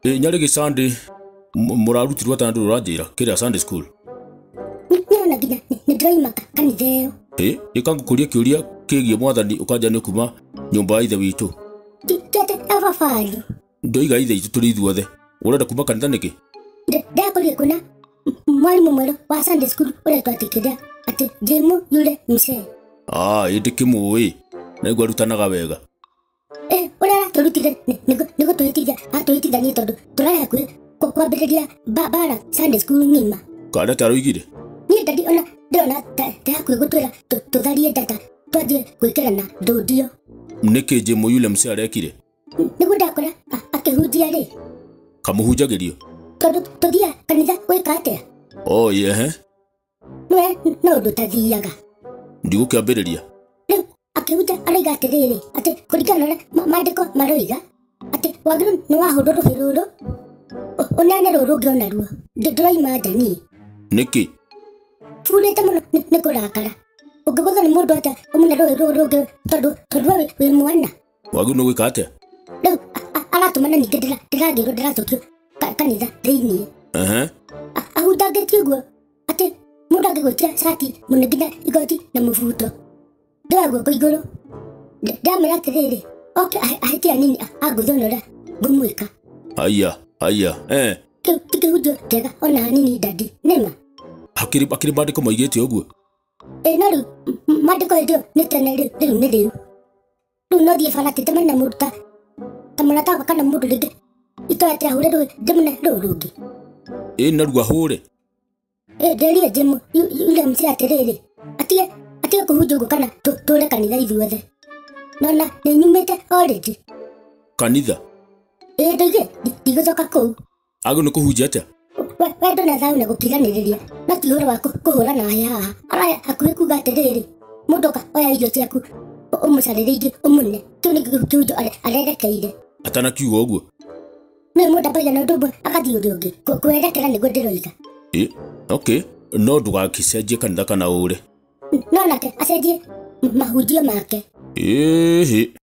Nyarĩ Sunday mũrarutirwo atĩa na ndũrĩ ũranjĩra kĩrĩa Sunday school? Niĩ ona nginya nĩ ndĩroima kanitha ĩyo. Ĩ ngũkũria kĩũria kĩgiĩ mwathani ũkanja nĩ kuma nyũmba ya ithe witũ. Ti atĩ ya baba wanyu. Ndoiga ithe itũ tũrĩ ithuothe. Ũrenda kuma kanitha nĩkĩ? Ndakorire kuna mwarimũ mwerũ wa Sunday school ũretwo atĩ kĩrĩa atĩ Jemu yule mzee. Ĩ ndĩkĩmũĩ. Naigua arutanaga wega. Ũrĩa aratũrutire nĩ gũtũhĩtithia atũhĩtithanie tondũ tũrarĩ hakuhĩ kwambĩrĩria mbara Sunday school ng'ima. Kana atĩa aroigire? Niĩ ndadi ona ndĩrona ta hakuhĩ gũtwĩra tũtharie ndata twanjie gwĩkĩrana ndũndio. Nĩkĩ Jemu yule mzee arekire? Nĩguo ndakora akĩhunjia rĩ. Kamũhunjagĩrio? Tondũ tũthiaga kanitha gwĩka atĩa? Oh, yehe. Nĩwe no ũndũ ũtathiaga. Ndigũkĩambĩrĩria. Rĩu akĩhunja aroiga atĩrĩrĩ atĩ kũringana na ũrĩa maandĩko maroiga atĩ wagĩrĩirwo nĩ wahũrwo rũhĩ rũrũ ũneane rũrũ rũngĩ onaruo. Ndĩroima nja niĩ. Nĩkĩ? Burĩte mũno nĩ kũrakara. Ũngĩgũthwo nĩ mũndũ atĩa ũmũne rũhĩ rũrũ rũngĩ tondũ we wĩ mwana. Wagĩrĩirwo nĩ gwĩka atĩa? Rĩu aratũmana ningĩ ndĩragĩrwo ndĩracokio kanitha thĩiniĩ. Ahunjangĩtie ũguo atĩ mũndũ angĩgwĩkĩra cati mũno nginya igoti na mũbuto. Ndoya guoko igũrũ. Ndamwĩra atĩrĩrĩ oke ahĩtie hanini angũthwo na ũrĩa ngũmwĩka. Haya, haya. Kĩu ti kĩhunjio kĩega ona hanini dadi. Nĩma? Hakĩrĩ maandĩko maigĩte ũguo? No rĩu maandĩko hĩndĩ ĩyo nĩ tene rĩu nĩ rĩu. Rĩu no thiĩ bara ndĩtemane na mũndũ ta mũrata wakwa kana mũndũ rĩngĩ itoĩ atĩ ahũre rũĩ ndĩmũne rũu rũngĩ. Narua ahũre? Nderire Jemu yule mzee atĩrĩrĩ atige kũhunjia ũguo kana tũre kanitha ithuothe. Nona nĩ nyumĩte already. Kanitha? Ndoigire ndigũcoka kũu. Agĩrĩirwo nĩ kũhunjia atĩa? Wendo na thayũ na gũkiranĩrĩria no ti ũhoro wa kũhũrana hĩa haha. Araya hakuhĩ kuga atĩrĩrĩ mũndũ oka oya irio ciaku ũmũcarĩrie ingĩ ũmũne. Kĩu nĩ kĩhunjio arerekeire. Atanakiuga ũguo? Nĩ mũndũ ambagia na ũndũ ũmwe agathiĩ ũrĩa ũngĩ. Kwerekera nĩguo ndĩroiga. Okay. No ndũgakĩcenjie kanitha kana ũre. No nake acenjie mahunjio make. Ĩhĩ.